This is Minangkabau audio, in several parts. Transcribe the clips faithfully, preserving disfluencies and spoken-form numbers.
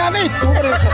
Ada itu, ada itu.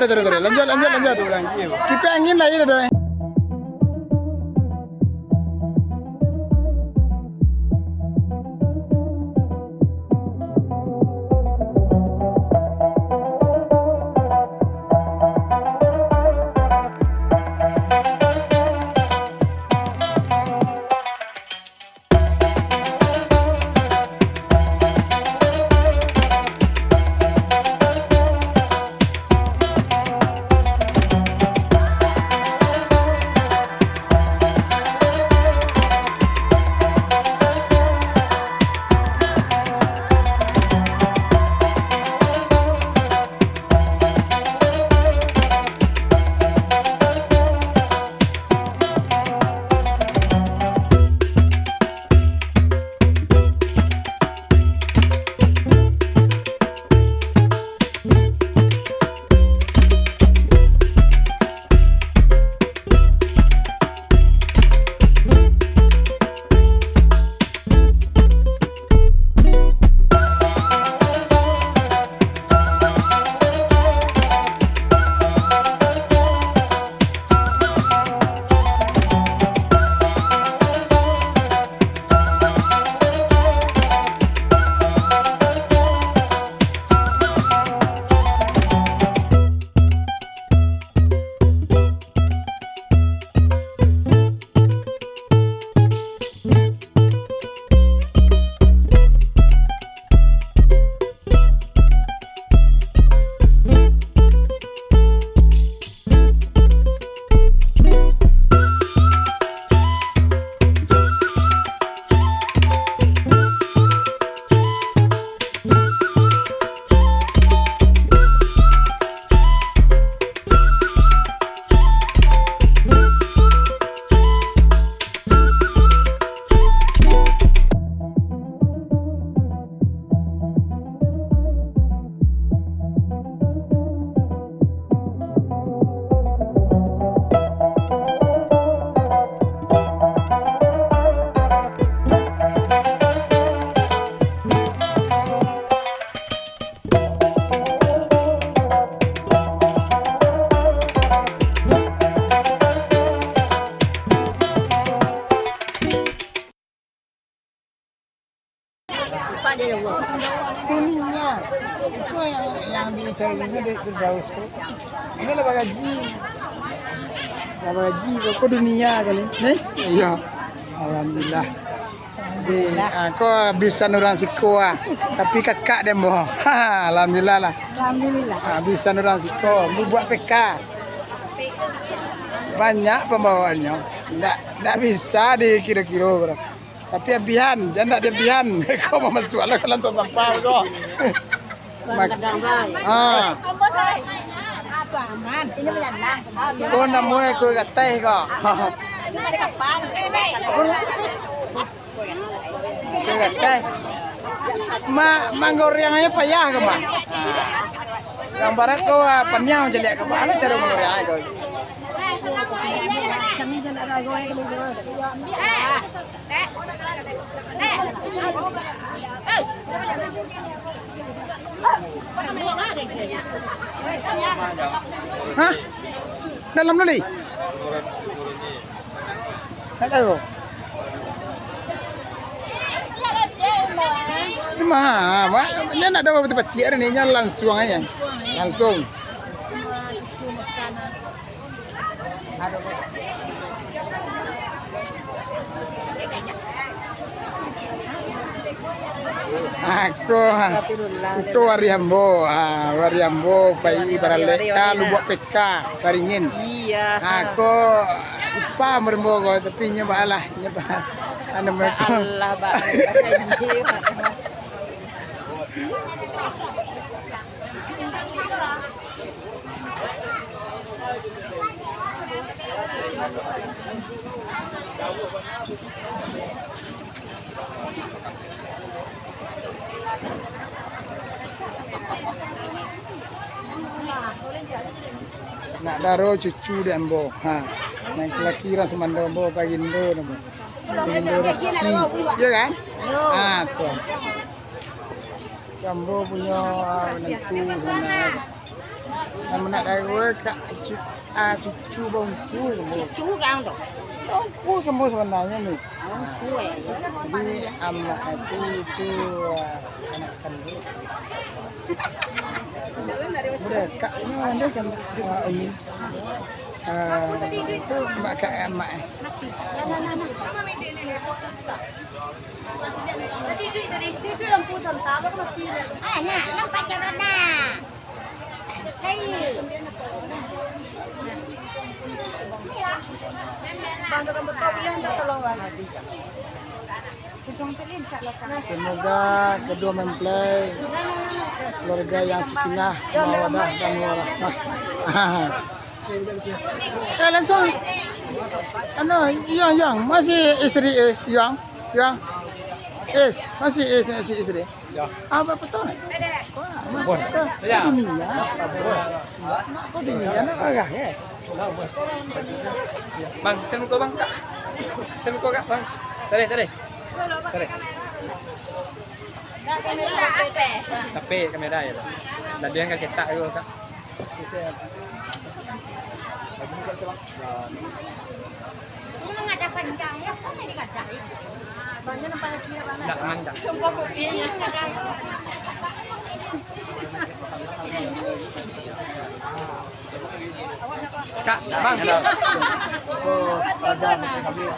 Taruih, taruih, taruih. Lanjuik, lanjuik, lanjuik. Kipas angin lah, iyo, taruih. Dunia. Itu yang, yang dicari dunia dari Firdaus tu. Ini lah bagaji. Lah bagaji kok, kok dunia kan ni? Nih? Iya. Alhamdulillah. Di, ah, ko abisan urang siko ah. Tapi kakak den boh. Alhamdulillah lah. Alhamdulillah. Ah, abisan urang siko, bubuak P K. Banyak pambawaannyo. Ndak, ndak bisa dikiro-kiro, bro. Tapi abihan, jan ndak diabihan. Ko mamasuak lah ka kantong sampah ko. Mak-, ah. Ko namonyo kue gateh ko. Kue gateh. Ma-, manggoreang aja payah ko, Mak. Yang barat ko, ah, paniang caliak ko, Mak. Anu caro manggoreang ko. Hah? Dalam dulu? Tak tahu. Cuma, Mak, nyo nak dapat pati-pati hari ni, nyo langsung aja. Langsung. Ako, iko wari ambo, ah, wari ambo pai baralek ka Lubuak P K, Waringin. Iya. Ako ipa ambo ko, tapi nyo baalah, nyo ba-, anu, mereka. Alah, ba-, ba-, Nak daro cucu di ambo. Ha. Nan laki urang sumando ambo, bagindo namo. Bagindo Rizki. Iya kan? Ha, tu. Ambo punyo, ah, menantu sana. Nan anak daro ka cu-, ah, cucu bangku. Cucu kan tu? Bangku kamu sebenarnya ni. Bangku, eh. Jadi amak itu, itu, ah, anak kandung. Bukan, kaknya ada kan? Ah, umi. Ah, itu mak kak, amak, eh. Ah, nak, nampak jalan dah. Semoga kedua mempelai keluarga yang sakinah, mawadah dan warahmah. Eh, langsung. Anu, Yang, Yang, masih istri, eh, Yang, Yang. Is, masih is, masih istri. Ya. Apa betul? Wah, masuk ke dunia. Kok dunia nak parah, eh? Bang, sen muko, Bang, Kak. Sen muko, Kak, Bang. Tadi, tadi. Tadi. Tapi kamera ya, Bang. Tadi yang ka cetak tu, Kak. Nak mantap. Kak, Bang.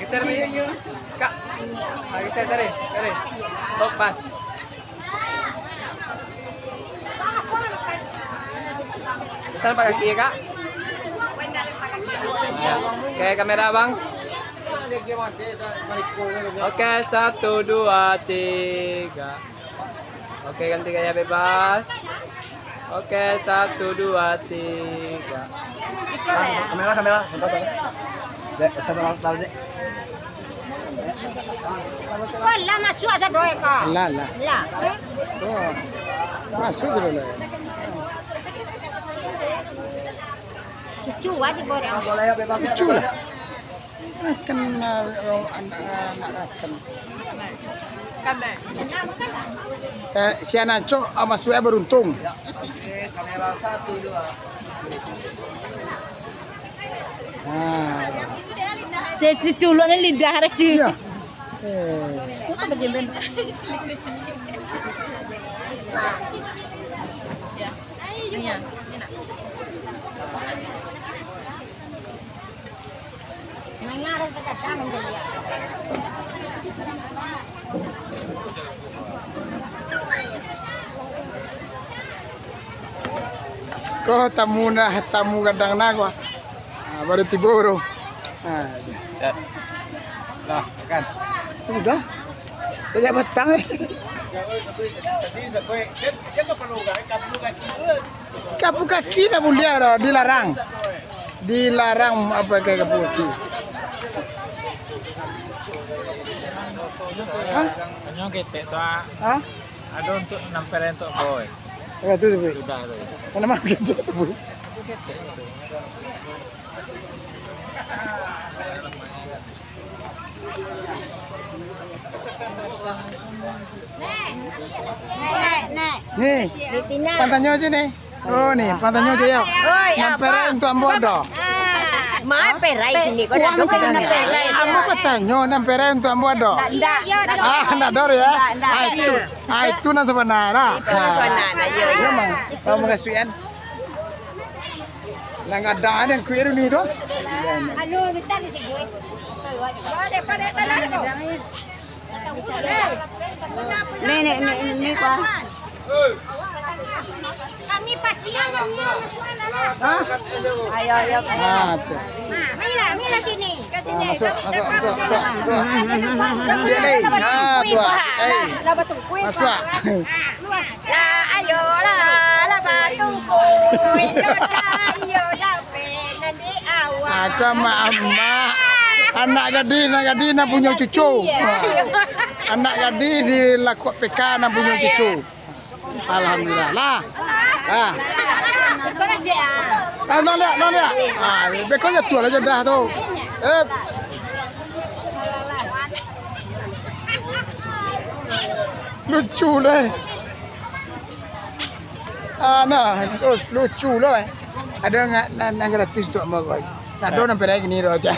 Geser ni. Kak. Ah, geser tadi, tadi. Oh, pas. Pesan pakai kaki ya, Kak. Ya. Oke, kamera, Bang. Oke, satu, dua, tiga. Oke, ganti gaya bebas. Oke, satu, dua, tiga. Kamera, kamera, kamera. Dek, satu, satu, Dek. Kok lah masuk asa doa, Kak? Lah, lah. Lah. Oh. Masuk sudah lah. Cucu wajib orang. Cucu lah. Kan, ah, anak, anak kan. Eh, si anak cok, ah, masuk beruntung. Oke, kamera satu, dua. Nah. Dia, dia culun lidah, Raja. Iya. Eh. Iya, ini nak. Ko tamu nah, tamu gadang nah ko. Ah, baru tibo tu. Ah, ya. Lah, makan. Sudah. Sejak petang ni. Kapu kaki tak boleh dah, dilarang. Dilarang apa kayak kapu kaki. Hah? Hanyo ketek tu, ah. Hah? Ado untuk nampel untuk boy. Ya, tu, tu. Sudah tu. Mana mah ketek tu, boy? Itu ketek tu. Ni, pantanyo aja ni. Oh, ni, pantanyo aja ya. Oi, nampel apa? Untuk ambo ado. Ah, ma perai sini, kau dah tahu nampel. Ambo patanyo, nampel untuk ambo ado. Ndak, ndak. Ah, ndak ado ya. Ndak, ndak. Ah, itu, ah, itu nan sabananyo lah. Itu nan sabananyo, yo, yo. Yo, Mang. Mau mengasuian. Nan gadang nan kuih ni tu. Anu, minta di sini. Boleh, boleh, boleh. Ni, ni, ni, ni, ni, kuah. Kami pasti ada ni. Hah? Ayo, ayo. Ah, tu. Nah, marilah, marilah sini. Ah, masuk, masuk, masuk, masuk, masuk. Cik Lin. Ah, tu ah. Eh. Masuk. Lah, ayolah, lah batungkui, lah, iyo, lah, penan di awak. Aku amak-amak. Anak gadih, anak gadih, nak punyo cucu. Iya. Anak gadih di lakuak P K, nak punyo cucu. Alhamdulillah. Lah. Lah. Ah, no liak, no liak. Ah, beko ya tu lah jodoh tu. Eh. Lucu lah. Ah, nah, terus lucu lah, eh. Ado nan, nan, nan gratis tu ambo ko. Nak do nan perai kini do aja.